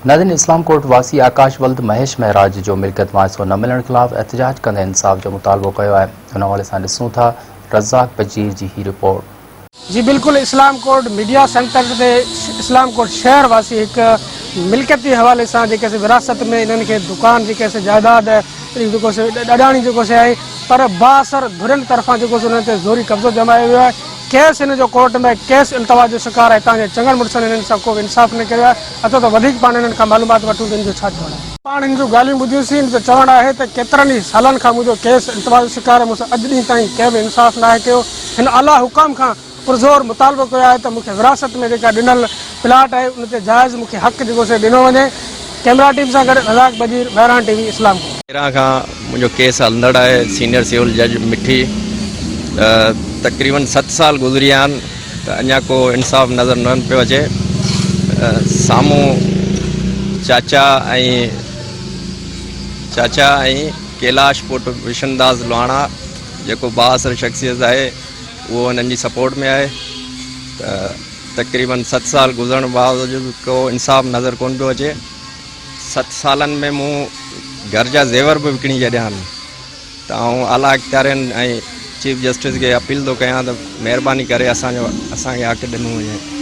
ناظرين اسلام ڪوٽ واسي آڪاش ولد مهيش مهراج جو ملڪيت مان حصو نه ملڻ خلاف احتجاج ڪندي انصاف جو مطالبو ڪيو آهي ان حوالي سان ڏسون ٿا رزاق بجير جي هي رپورٽ. جي بلڪل اسلام ڪوٽ ميڊيا سينٽر تي اسلام ڪوٽ شهر واسي هڪ ملڪيتي حوالي سان جيڪي سي وراثت ۾ انهن کي دڪان جيڪي سي جائيداد جيڪو سي ڏاڏاڻي جيڪو سي آهي پر بااثر ڌرين طرفان جيڪو سي انهن تي زوري قبضو ڄمايو ويو آهي ڪيس هن جو ڪورٽ ۾ ڪيس التوا جو شڪار آهي هتان جي چڱن مڙسن هنن سان ڪو به انصاف نه ڪيو آهي اچو ته وڌيڪ پاڻ هنن کان معلومات وٺون ته هن جو ڇا چوڻ آهي. پاڻ هن جون ڳالهيون ٻڌيون سين هن جو چوڻ آهي ته ڪيترن ئي سالن کان منهنجو ڪيس التوا جو شڪار آهي مون سان اڄ ڏينهن تائين ڪنهن به انصاف ناهي ڪيو هن اعليٰ حڪام کان پرزور مطالبو ڪيو آهي ته مون کي وراثت ۾ جيڪا ڏنل پلاٽ آهي ان تي جائز مون کي حق جيڪو سي ڏنو وڃي. ڪئميرا ٽيم سان گڏ رزاق بجير، مهراڻ ٽي وي، اسلام ڪوٽ. 13 کان منهنجو ڪيس هلندڙ آهي سينيئر سول جج مٺي ته تقريبن ست سال گذري ويا آهن ته اڃا ڪو انصاف نظر نه پيو اچي سامهون چاچا ۽ چاچا ۽ ڪيلاش پٽ وشن داس لوهاڻا جيڪو بااثر شخصيت آهي اهو هنن جي سپورٽ ۾ آهي ته تقريبن ست سال گذرڻ باوجود ڪو انصاف نظر ڪونه پيو اچي ست سالن ۾ مون گهر جا زيور به وڪڻي ڇڏيا آهن ته آئون اعليٰ اختيارين ۽ چيف جسٽس کي اپيل ٿو ڪيان ته مهرباني ڪري اسان جو اسان کي حق ڏنو وڃي.